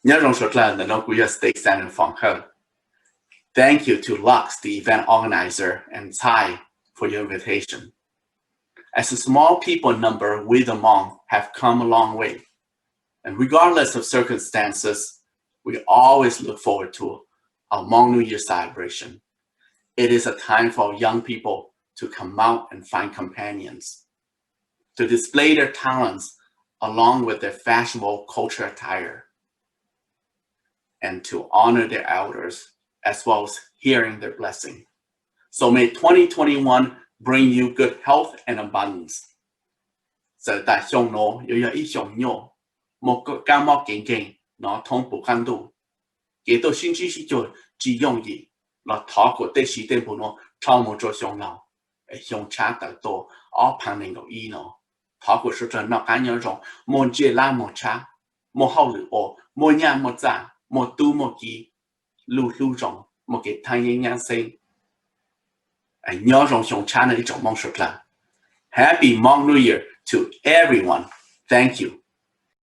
Nyob zoo sawv daws, ntawm no kuv yog State Senator Foom Hawj. Thank you to Lux, the event organizer, and Tsai for your invitation. As a small people number, we the Hmong have come a long way. And regardless of circumstances, we always look forward to our Hmong New Year celebration. It is a time for young people to come out and find companions, to display their talents along with their fashionable culture attire, and to honor their elders as well as hearing their blessing. So may twenty twenty-one bring you good health and abundance. Txawm tas xyoo no yuav yog ib xyoo nyuaj, muaj kab mob kev nkeeg no thoob puv qab ntuj, kev tuaj sib ntsib sib cuag tsis yooj yim, los thov kom tej siv tej npug no rho mus rau xyoo laus, xyoo tshab tawm tuaj ob phav nees nkaum ib no. Thov kom sawv daws noj qab nyob zoo, muaj ntsej lab muag tshab, muaj hauj lwm ua, muaj nyaj muaj txaj, muaj tub muaj ki, lub hlub zoo, muaj kev thaj yeeb nyab xeeb. Nyob zoo xyoo tshab no ib tsoom Hmoob sawv daws. Happy Hmong New Year to everyone. Thank you.